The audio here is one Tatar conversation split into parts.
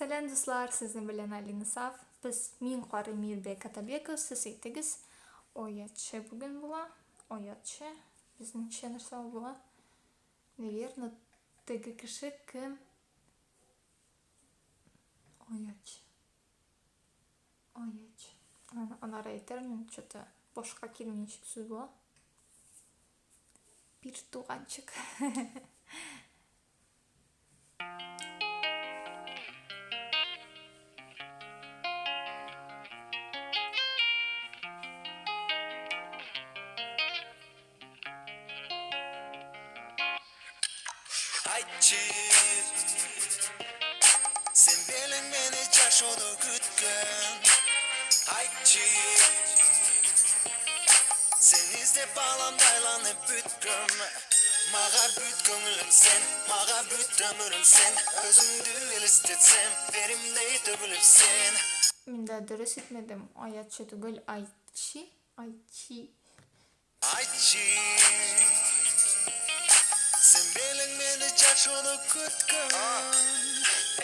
Сәлам, дуслар, сезнең белән Алина Саф. Без мин карый Мирбек Атабеков, сез әйтегез. Оятчы бүген була. Оятчы. Безнеңчә нәрсә ул була? Наверное, теге кеше кем? Оятчы. Оятчы. Анары әйтермен, что-то башка килми ничек сүз була. Бир туганчык. Айтчы, сен белең мени жашоодо күткөн? Айтчы, сени издеп ааламды айланып бүткөм. Мага бүт көңүлүм сен, мага бүт өмүрүм сен. Өзүңдү элестетсем, беримдей төгүлүп сен. Мин дә дөрес әйтмәдем, аятчы түгел, айтчи, айтчи. Айтчы, сен белең мени жашоодо күткөн?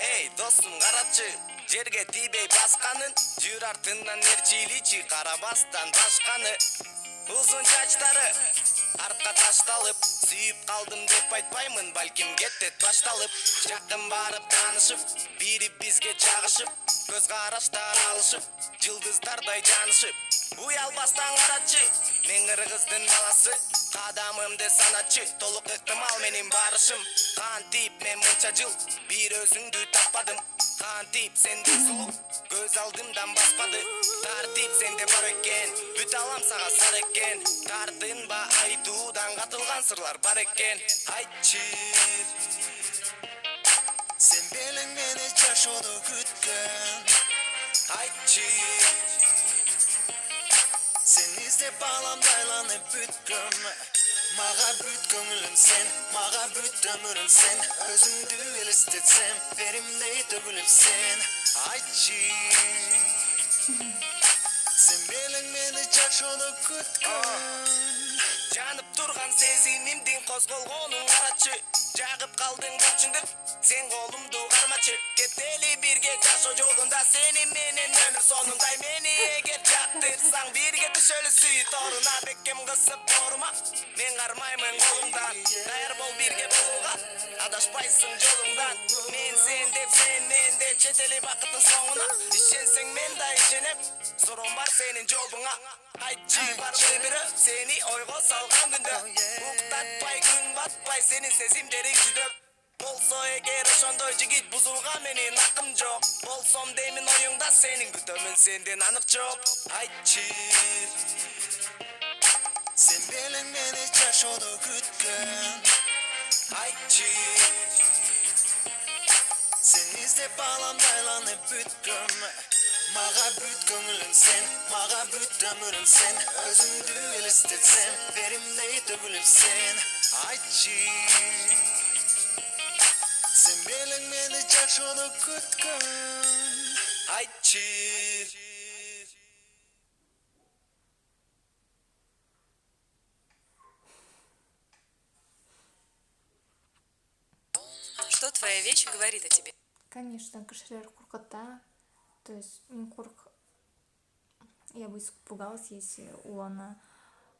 Эй, досум, карачы, жерге тийбей басканын. Жүр артынан ээрчиличи, карабастан башканы. Узун чачтары артка ташталып. Сүйүп калдым деп айтпаймын, балким кетет башталып. Жакын барып таанышып, бири бизге жагышып, көз караштар алышып, жылдыздардай жанышып. Уялбастан карачы, мен кыргыздын баласы. Кадамымды саначы, толук ыктымал менин барышым. Кантип мен мынча жыл бир өзүңдү таппадым? Кантип сендей сулуу көз алдымдан баспады? Тартип сенде бар экен, бүт алам сага сар экен. Тартынба айтуудан, катылган сырлар бар экен. Айтчы. Сен белең мени жашоодо күткөн? Айтчы. Сени издеп ааламды айланып бүткөм. Мага бүт көңүлүм сен, мага бүт өмүрүм сен. Өзүңдү элестетсем, беримдей төгүлүп сен. Айтчы, сен белең мени жашоодо күткөн? Жанып турган сезимимдин козголгонун карачы. Жагып калдың, бул чындык, сен колумду кармачы. Кетели бирге жашоо жолунда, сени менен өмүр сонундай. Мени эгер жактырсаң, бирге түшөлү сүйүү торуна. Бекем кысып боорума, мен кармаймын колуңдан. Даяр бол бирге болууга, адашпайсың жолуңдан. Мен сен деп, сен мен деп, жетели бакыттын соңуна. Ишенсең, мен да ишенем, суроом бар сенин жообуңа. Айтчы, барбы бирөө сени ойго салган күндө? Уктатпай, күн батпай, сенин сезимдериң жүдөп болсо эгер ошондой жигит, бузууга менин акым жок. Болсом деймин оюңда сенин, күтөмүн сенден анык жооп. Айтчы. Сен белең мени жашоодо күткөн? Айтчы. Сени издеп ааламды айланып бүткөм. Мага бүт көңүлүм сен, мага бүт өмүрүм сен. Өзүңдү элестетсем, беримдей төгүлүп сен. Айтчы, сен белең мени жашоодо күткөн? Айтчы. Что твоя вещь говорит о тебе? Конечно, кешеләр куркыта. То есть мин курк я бы испугалась, если ул аны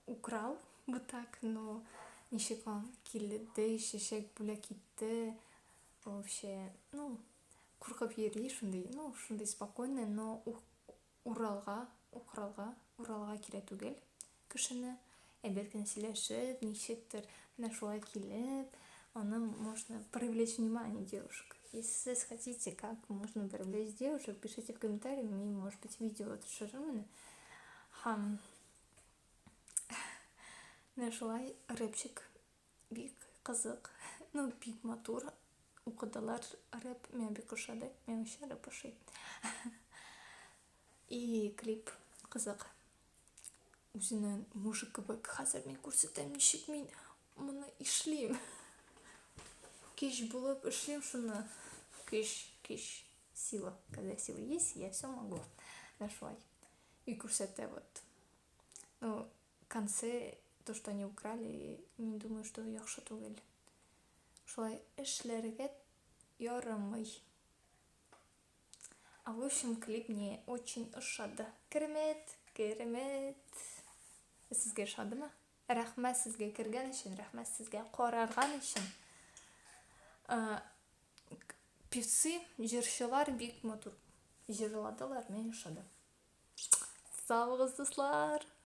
украл бы так, но ничек ул килде, чәчәк бүләк итте. Вообще, ну, куркып йөри шундый, ну, шундый спокойный, но уралга, укралга, уралга кирәк түгел кешене. Әйбәт кенә сөйләшеп, ничектер, менә шулай килеп, аны можно привлечь внимание девушек. Если сез хотите, как можно привлечь девушек, пишите в комментарии, мин, может быть, видео төшерермен. Һәм менә шулай рэпчик бик кызык, ну, бик матур укыдылар рэп, миңа бик ошады, миңа вообще рэп ошый. И клип кызык. Үзенең мужик кебек, хәзер мин күрсәтәм, ничек мин моны эшлим. Көч булып эшлим шуны. Көч, көч, сила. Когда сила есть, я все могу. Менә шулай. И күрсәтә вот. Ну, в конце то, что они украли, мин думаю, что яхшы түгел. Шулай эшләргә ярамый. А в общем, клип мне очень ошады. Керемет, керемет. Сезгә ошадымы? Рәхмәт сезгә кергән өчен, рәхмәт сезгә карарган өчен. Певцы, җырчылар бик матур җырладылар, миңа ошады. Сау булыгыз, дуслар!